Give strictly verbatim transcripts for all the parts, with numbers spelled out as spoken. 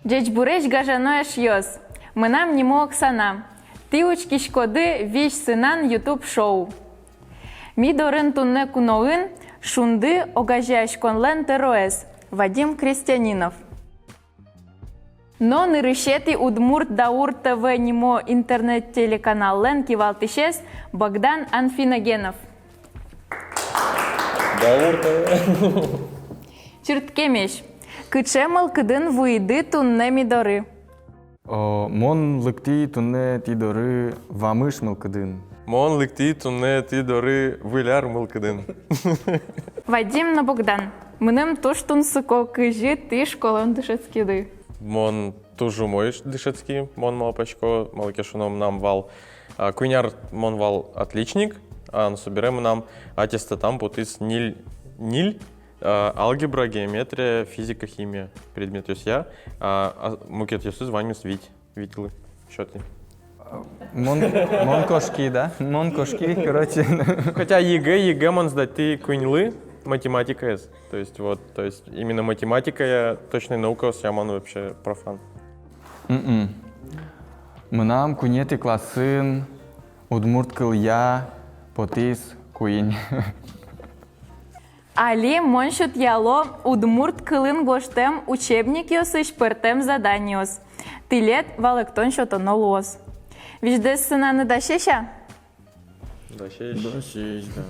Ӟечбуресь, гажано эшъёс! Мынам нимо Оксана. Тӥ учкиськоды «Визь сынан» YouTube-шоу. Ми дорын туннэ куноын «Шунды» огазеяськонлэн тӧроез Вадим Крестьянинов но нырысетӥ удмурт «Даур ТВ» нимо интернет-телеканаллэн кивалтӥсез Богдан Анфиногенов. Даур ТВ. Чырткемесь. Кыӵе мылкыдын вуиды туннэ ми доры? О, мон лыктӥ туннэ тӥ доры вамыш мылкыдын. Мон лыктӥ туннэ тӥ доры выль ар мылкыдын. Вадим но Богдан, мыным туж тунсыко, кызьы тӥ школаын дышетскиды. Мон туж умой дышетски, мон малпасько, малы ке шуоно, мынам вал, а, куинь ар мон вал отличник, а, но собере мынам аттестатам потӥз ньыль, ньыль, а, алгебра, геометрия, физика, химия предметъёсъя, а, а мукетъёсыз ваньмыз вить, витьлы сётӥ. Мон, мон кошки, да? Мон кошки, короче. Хотя ЕГЭ, ЕГЭ мон сдатьтӥ куиньлы, математикаез. То есть вот, то есть именно математикая, точной наукаосъя мон вообще профан. Мгм. Мынам куинетӥ классын удмурт кылъя потӥз куинь. Али мон сётъяло удмурт кылын гожтэм учебникъёсысь пӧртэм заданиос. Тӥлед валэктон сётоно луоз. Визьдэс сынаны дасесь-а? Дасесь. Дасесь, да.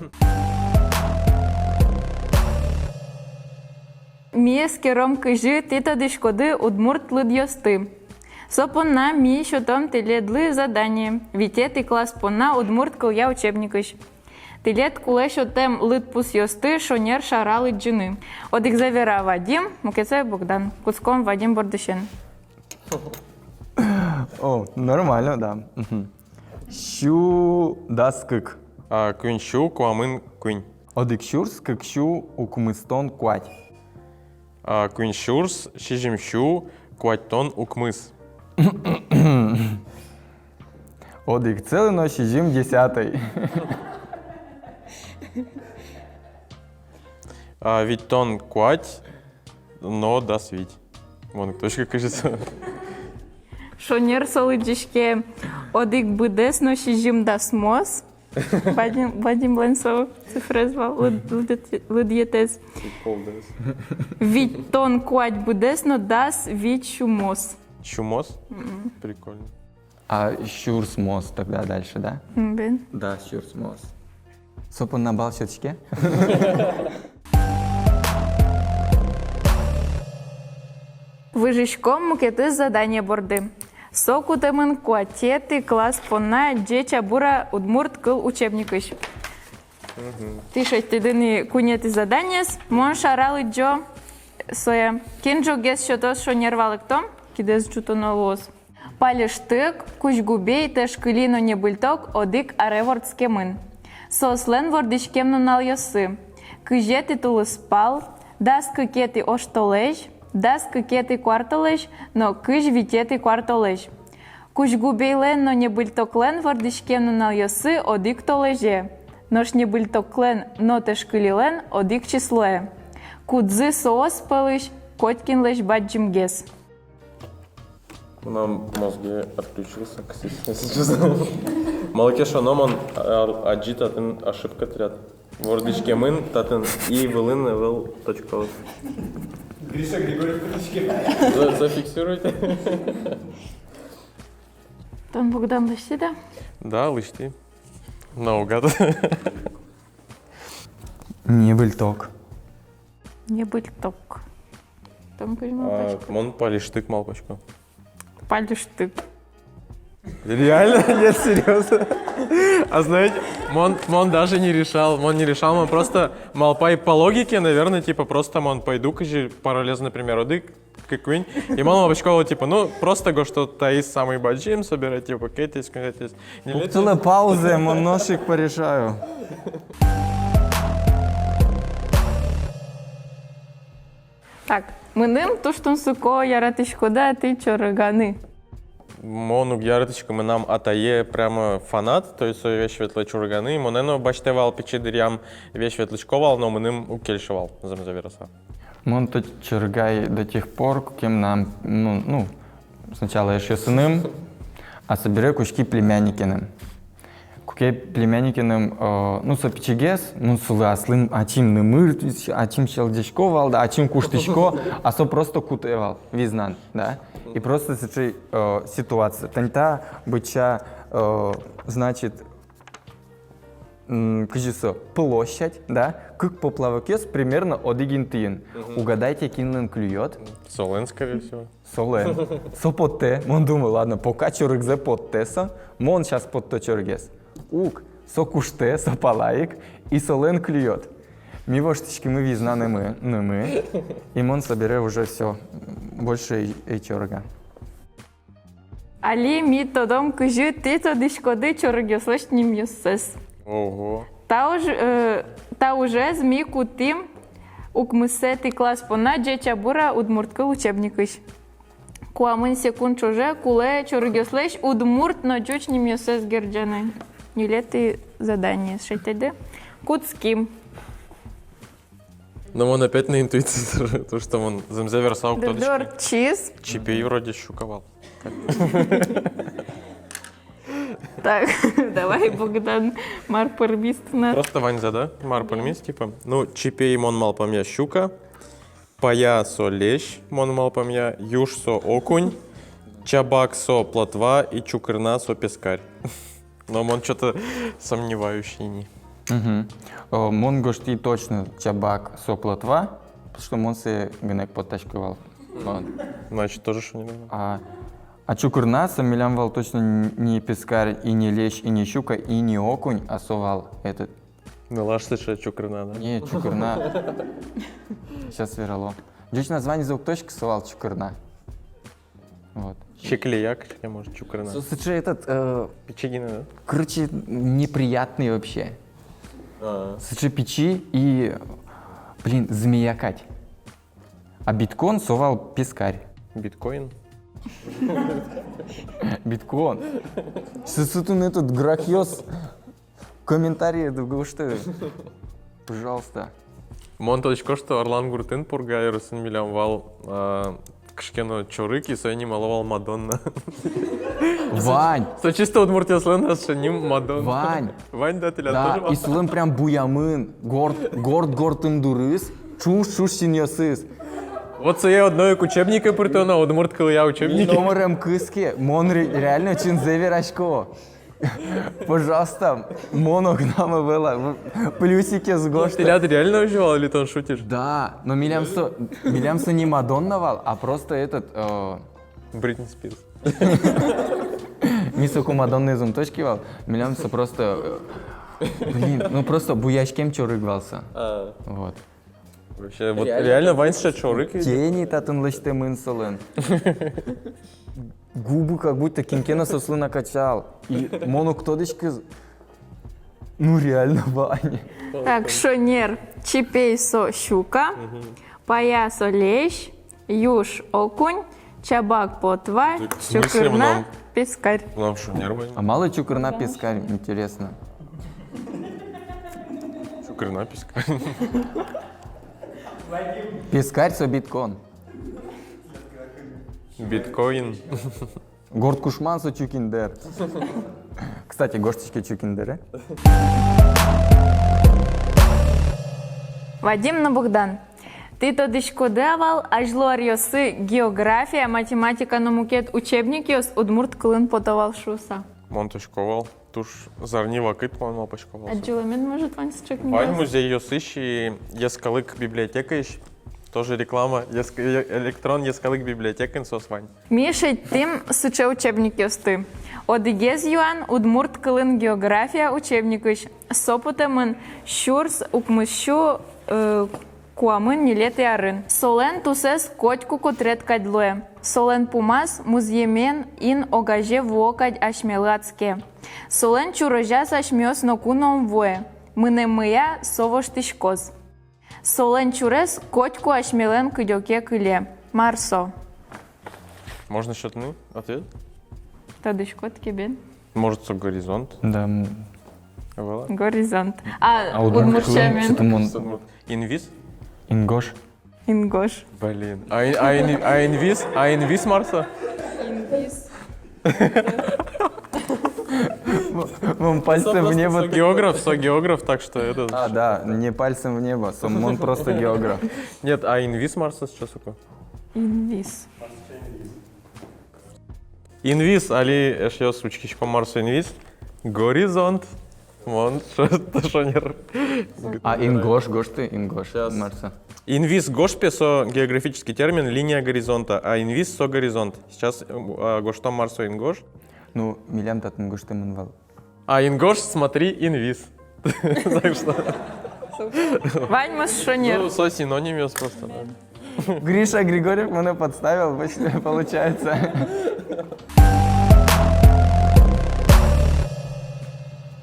Ми эскером, кызьы тӥ тодӥськоды удмурт лыдъёсты. Со понна ми сётом тӥледлы задание. Витетӥ класс понна удмурт кылъя учебникысь тӥлед кулэ сётэм лыдпусъёсты шонер шара лыдӟыны. Одӥгзэ вера Вадим, мукетсэ Богдан. Кутском Вадим бордысен. О, нормально, да. Мгм. Сю дас кык. А, куинь сю куамын куинь. Одӥг сюрс кык сю укмыстон куать. А, куинь сюрс сизьым сю куатьтон укмыс. Одӥг целый но сизьым десятый. А, витьтон куать но дас вить. Мон точка кызьы со. Шонер со лыдӟиське: одӥг быдэс но сизьым дасмос. Вадим, Вадимлэн со цифраез вал, лыд-, лыдъет-, лыдъетэз. Прикол, да. Витьтон куать быдэс но дас вить сюмос. Сюмос? Мгм. Прикольно. А сюрсмос тогда дальше, да? М, бен. Да, сюрсмос. Со понна балл сётӥське. Выжиськом мукетыз задание борды. Со кутэмын куатетӥ класс понна «Ӟеч-а, бур-а удмурт кыл» учебникысь. Мгм. Тӥ шедьтӥды ни куинетӥ заданиез, мон шара лыдӟо сое. Кин ӝоггес сётоз шонер валэктон, кидэз ӝутоно луоз. Пальыштык, кузьгубей, тэшкыли но небыльток одӥг аре вордскемын. Соослэн вордӥськем нуналъёссы: кызетӥ тулыспал, дас кыкетӥ оштолэзь, дас кыкетӥ куартолэзь но кызь витетӥ куартолэзь. Кузьгубейлэн но небыльтоклэн вордӥськем нуналъёссы одӥг толэзе, нош небыльтоклэн но тэшкылилэн одӥг числое. Кудзы соос пӧлысь котькинлэсь бадӟымгес? Мынам мозги отключился, кстати, если честно. Малы ке шуоно, мон, а, адӟи, татын ошибка тӥляд. Вордӥськемын татын и вылын ӧвӧл точкаос. Гриша Григорьев вордӥськем. За-, зафиксируйте. Тон, Богдан, лэсьтӥд-а? Да, лэсьтӥ. Наугад. Небыльток. Небыльток. Тон кызьы малпаськод? А, мон пальыштык малпасько. Пальыштык. Реально? Нет, серьёзно. А знаете, мон, мон даже не решал, мон не решал, мон просто малпай по логике, наверное, типа, просто мон пойду, кызьы параллель, например, одӥг, кык, куинь. И мон малпасько, типа, ну, просто го, что таиз самый бадӟым, собере, типа, кыкетӥез, куинетӥез. Пуктылэ пауза, мон нош ик порешаю. Так, мыным туж тунсыко, яратӥськоды-а тӥ чорыганы? Мон уг яратӥськы, мынам атае прямо фанат, то есть со весь ветлэ чорыганы, монэ но басьтэ вал пичи дыръям, весь ветлӥсько вал, но мыным уг кельшы вал, зэмзэ вераса. Мон то чорыгай до тех пор, куке мынам, ну, ну, сначала эшъёсыным, а собере кутски племянникеным. Куке племянникеным, э, ну, со пичигес, мон солы аслым ачим нымыр, ачим сьӧлыкъясько вал, да, ачим куштӥсько, а со просто кутэ вал визнан, да. И просто сыӵе, э, ситуация. Тани та быдӟа, э, значит, м, кызьы со, площадь, да, кык поплавокъёс примерно одӥг интыын. Мгм. Угадайте, кинлэн клюёт? Солэн, скорее всего. Солэн. Со поттэ, мон думаю, ладно, пока чорыгзэ поттэ со, мон сейчас потто чорыгез. Уг, со куштэ, со пала ик, и солэн клюёт. Ми воштӥськимы визнан нымы, нымы, и мон собере уже всё, больше ӧй, ӧй чорыга. Али ми тодом, кызьы тӥ тодӥськоды чорыгъёслэсь нимъёссэс. Ого. Та уж-, э, та ужез ми кутӥм укмысэтӥ класс понна «Ӟеч-а, бур-а, удмурт кыл» учебникысь. Куамын секунд ӵоже кулэ чорыгъёслэсь удмурт но ӟуч нимъёссэс герӟаны. Ньылетӥ задание. Шедьтӥды? Кутским. Но мон опять на интуиции, то, что мон зэмзэ вераса уг тодӥськы. Дыр-дыр, чиз. Чипей вроде щука вал. Так, давай, Богдан, мар пӧрмиз тынад? Просто ваньзэ, да? Мар пӧрмиз, типа. Ну, чипей, мон малпамъя, щука. Пая — со лещ, мон малпамъя. Юш — со окунь. Чабак — со плотва. И чукырна — со пескарь. Но мон чё-то сомневающий ни. Мгм. Э, мон гожтӥ точно чабак — со плотва, потому что мон сое гинэ ик поттасько вал. Вот. Значит, тоже шонер. А, а чукырна — со милям вал точно н-, не пескарь, и не лещ, и не щука, и не окунь, а со вал этот. Ну, лаш сыӵе чукырна, да? Не, чукырна. Сейчас верало. Ӟуч названиез уг тодӥськы, со вал чукырна. Вот. Чеклеяк, или, может, чукырна. Со сыӵе этот, э, пичи гинэ, да? Короче, неприятный вообще. А. Сыӵе пичи и, блин, змея кадь. А биткоин — со вал пескарь. Биткоин? Биткоин. Сыӵе туннэ этот грахъёс. Комментарий, да, гожтэ, пожалуйста. Мон тодӥсько, что Орлан гуртын, Пурга ёросын, милям вал, а, кыӵе ке но чорыг, и сое нимало вал Мадонна. Вань. Со чисто удмуртъёслэн ас ним Мадонна. Вань. Вань, да, тӥляд тоже вал? Да, и солэн прям буямын, горд, горд, горд ымдурыз, ӵуж, ӵуж синъёсыз. Вот сое одно ик учебнике пыртоно, удмурт кылъя учебнике. Номырем кыске, мон ре-, реально чынзэ верасько. Пожалуйста, мон огнам ӧвӧл, плюсикез гожтэ. Тӥляд реально озьы вал или тон шутишь? Да, но милям со, милям со не Мадонна вал, а просто этот, э, Бритни Спирс. Ми соку Мадоннаез ум тодӥське вал, милям со просто, э, блин, ну просто буяськем чорыг вал со. А. Вот. Вообще, вот реально, реально вань сыӵе чорыг. Тени татын лэсьтэмын солэн. Губы как будто кин ке но соослы накачал. И мон уг тодӥськы. Ну, реально вань. Так, шонер. Чипей — со щука. Мгм. Пая — со лещ. Юш — окунь. Чабак — плотва. Так, в смысле, чукырна — пескарь. Мынам шонер вань. А малы чукырна пескарь, интересно? Чукырна пескарь. Пескарь — со биткоин. Биткоин. Горд кушман — со чукиндэр. Кстати, гожтӥське чукиндэр, э? Вадим но Богдан, тӥ тодӥськоды-а вал, азьло аръёсы география, математика но мукет учебникъёс удмурт кылын пото вал шуыса? Мон тодӥсько вал. Туж зарни вакыт, мон малпасько вал. Адӟылэмед, может, вань сыӵе книга? Вань музейёсысь и йӧскалык библиотекаысь. Тоже реклама. Йӧск-, э-, электрон йӧскалык библиотекаын соос вань. Ми шедьтӥм сыӵе учебникъёсты. Одӥгез юан удмурт кылын география учебникысь. Со потэмын сюрс укмыссю, э, куамын ньылетӥ арын. Солэн тусэз котьку котрет кадь луэ. Солэн пумаз музъемен ин огазе вуо кадь асьмелы адске. Солэн чурозяз асьмеос ноку но ум вуэ. Мынэмъя со воштӥськоз. Солэн чурез котьку асьмелэн кыдёке кыле. Мар со? Можно сётыны ответ? Тодӥськод ке бен. Может, со горизонт? Да, м. Ӧвӧл-а? Горизонт. А, а удмурт сямен? Что-то мон- Инвис? Ингож. Ингож. Блин. А, ин- а, ин- а инвис? А инвис мар со? Инвис. Мон пальцем в небо. Географ, со географ, так что это... А, да, не пальцем в небо, со мон просто географ. Нет, а инвис мар со, сейчас уку. Инвис. Инвис, али, эшъёс, учкиськом, мар со инвис. Горизонт. Мон шо-, шонер. А ингож, гожты, ингож. Сейчас. Мар со? Инвис гож пе, со географический термин, линия горизонта, а инвис со горизонт. Сейчас, э, а, гожтом, мар со ингож. Ну, милям татын гожтэмын вал. А ингож, смотри, инвис. Так что, Ваньмыз шонер. Ну, со синонимъёс просто, да. Гриша Григорьев меня подставил, получается.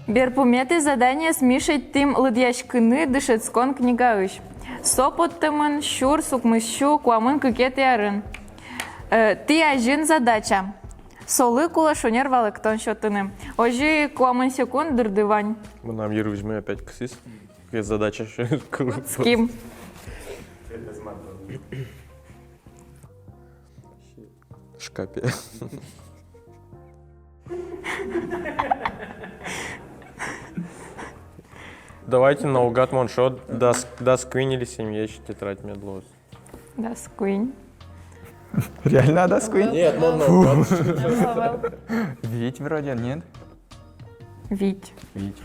Берпуметӥ заданиез ми шедьтӥм лыдъяськыны дышетскон книгаысь. Со поттэмын сюрс укмыссю куамын кыкетӥ арын. Э, тӥ азьын задача. Солы кулэ шонер валэктон сётыны. Озьы куамын секунд дырды вань. Мынам йырвизьмы опять кысӥз. Какая задача ещё? Ким. Шкапе. Давайте наугад, мон шо, дас, дас куинь или семье ещё тетрадь мед луоз. Дас куинь. Реально дас куинь? Нет, мон наугад. Вить вроде, нет? Вить. Вить.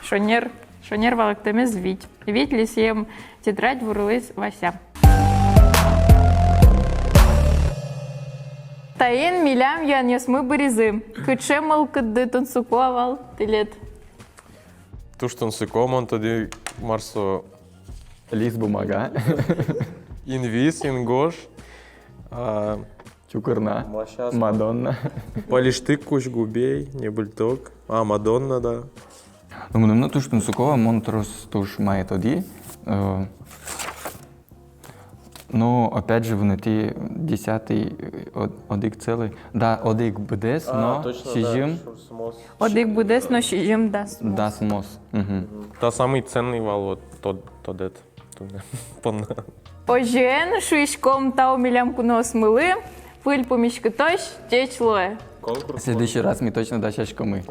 Шонер, шонер валэктэмез вить. Вить лисьем тетрадь вурылӥз Вася. Таин милям юанъёсмы быризы. Кыӵе мылкыдды тунсыко-а вал тӥлед? Туж тунсыко, мон тодӥ, мар со. Лист бумага. Инвис, ингож. А, Чукырна. Маша. Мадонна. Палиштык кузь губей, небыльток. А, Мадонна, да. Ну, мыным но туж тунсыко, мон трос туж мае тодӥ. Э, Но опять же, вунэтӥ десятый, э, од- одӥг целый. Да, одӥг быдэс, А, но точно, да, сизьым шурсмос. Одӥг быдэс но сизьым дас. дасмос. Мгм. Та самый ценный вал, вот, тод, тодет. Туннэ. Понна. Озьыен, шуиськом тау милям куноосмылы, выль пумиськытозь, ӟеч луэ. Конкурс. Следующий раз ми точно дасяськомы.